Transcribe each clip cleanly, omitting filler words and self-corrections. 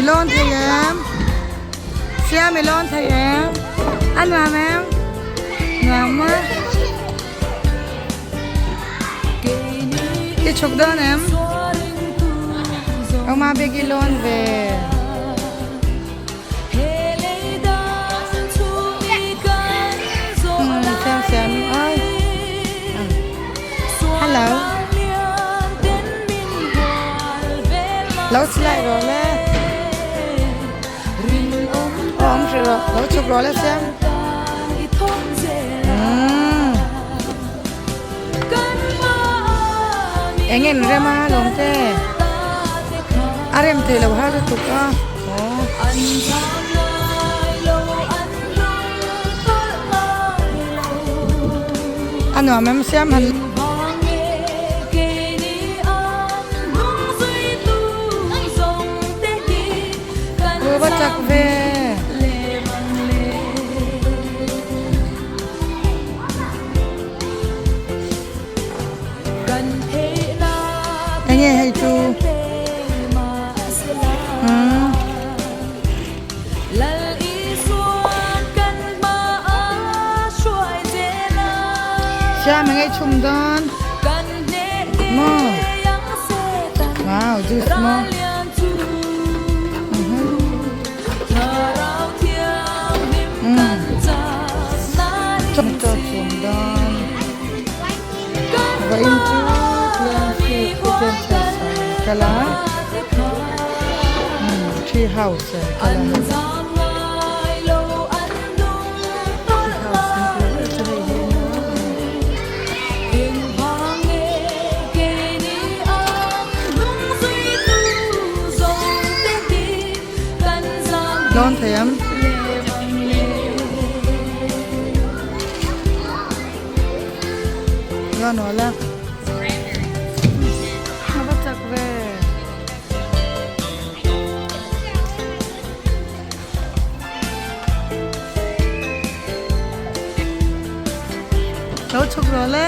lawn thei em siam i lawn thei em a nuam em nuam a i chhuk dawn em awma bag i lawn ve. Hello. Lo silai rawh le. Awm hrih rawh. Lo chhuk rawh le siam. Eng en rem a lawm te. A rem thei lo har lutuk a. A nuam em siam han. Va chak ve. Enge hei chu umm. Siam enge chhum dawn maw wow juice maw. Chawngchaw chhum dawn vawiin chu Cleanfield Adventure an kal a tree house an kal a tree house an tih ber chu hei hi a ni a. Lawn thei ang. Lawn awl a. A va chak ve. Lo chhuk rawh le.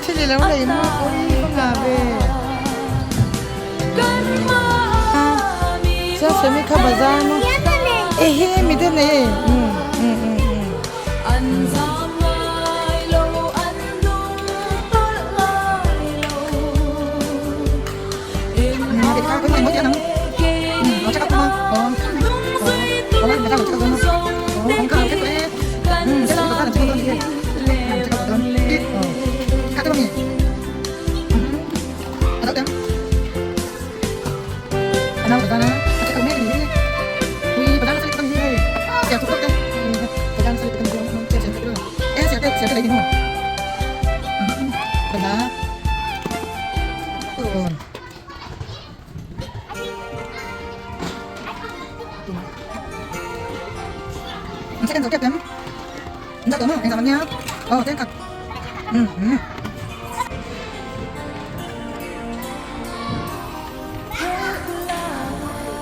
Thil i lo lei maw ui ka ngah ve chuan semi kha bazar maw ehe mi te nei e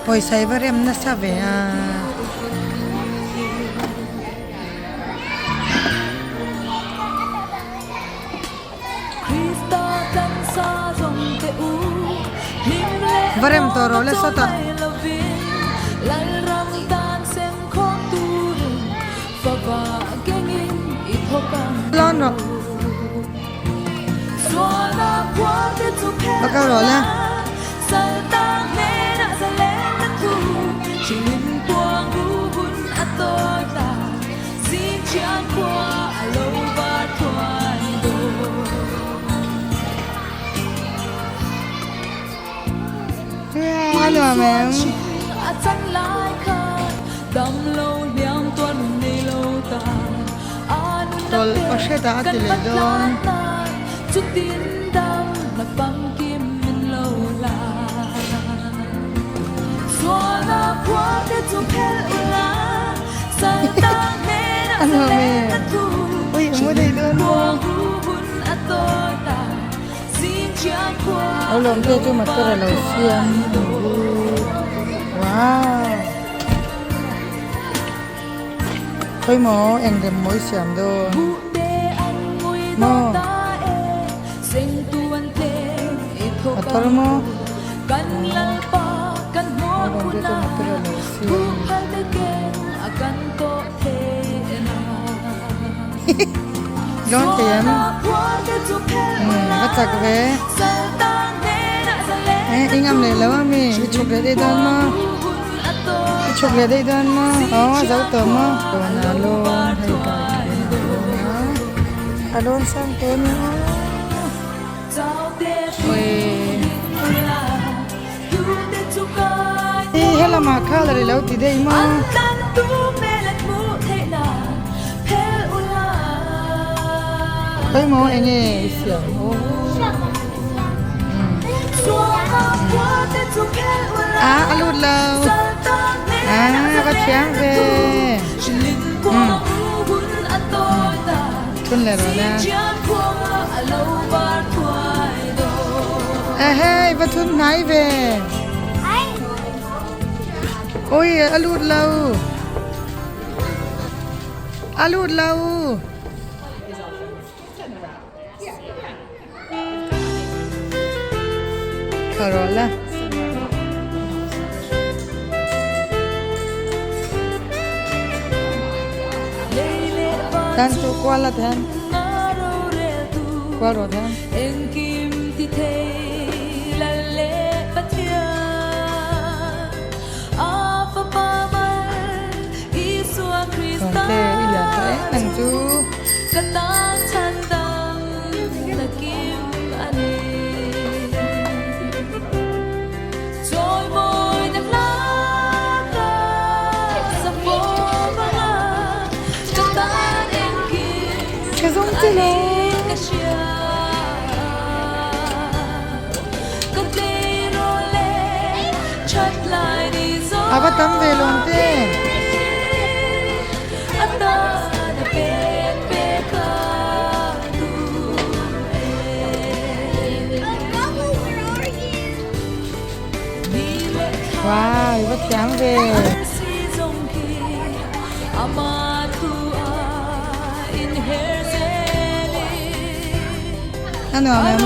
Pawisa i va rem nasa ve a. Va rem tawh rawh le sawtah. Lawn rawh. Va kal rawh le. A nuam em? Tawlh a hret a a ti leh dawn. Nuam e. Ui i mu daih dawn maw? Lo lawm te chu motor a lo siam wow khawi maw eng rem mawi siam dawn maw motor maw lo lawm te chu motor a lo siam. Dawn thei em? Umm va chak ve. Eh i ngam leh lo a mi? I chhuk leh daih dawn maw? I chhuk leh daih dawn maw? Aw a zo tawh maw? Dawn a lawn hei kai khian a lawn a. A lawn sang tawh a ni aw. Ui. Hi helamah kha la ri lo ti daih maw? Khawimaw eng nge i siam aw? A a lut lo. A ka thiam ve. Thun leh rawh la. Ehei va thun hnai ve. Ui a lut lo. A lut lo. Tha rawh la. Tan chu kual la then. Kual rawh then. Thawngte i lian tawh em ang chu. A va tam ve lawm te. Wow, i va thiam ve. A nuam em?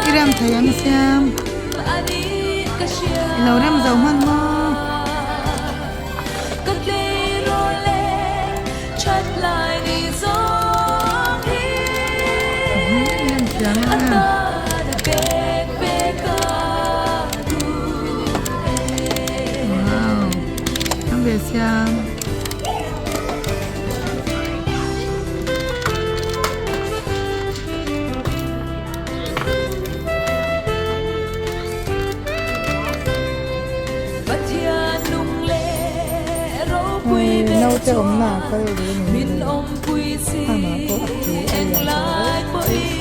I rem thei em siam? I lo rem zo hman maw? Naute awmna ah kal duh ni amah pawh a ke a lian tawh reuh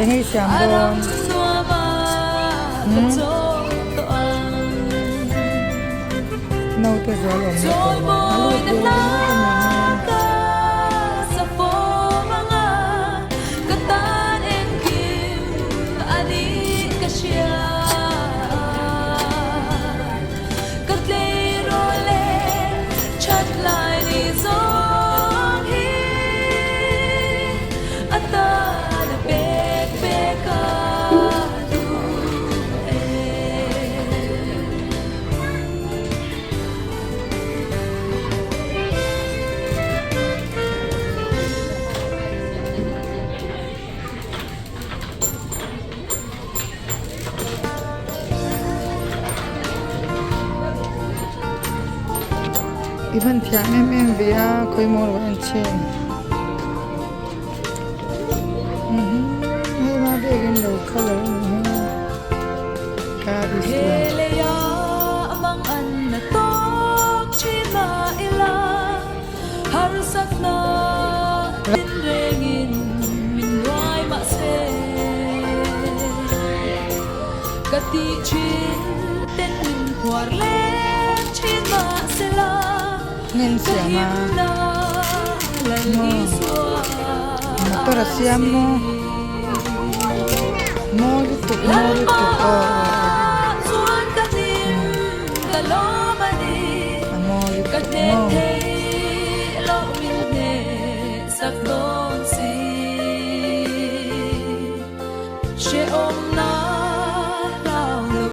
eng ei siam dawn umm naute zual awmna tur a lut ve ringawt a ni ang e. I hman thiam em em ve a khawi maw rawh en chhin hei ma Rainbow colour a nih hi God is love. Hnim siam a maw motor a siam maw mawi lutuk mawi lutuk aw aw aw a mawi lutuk maw.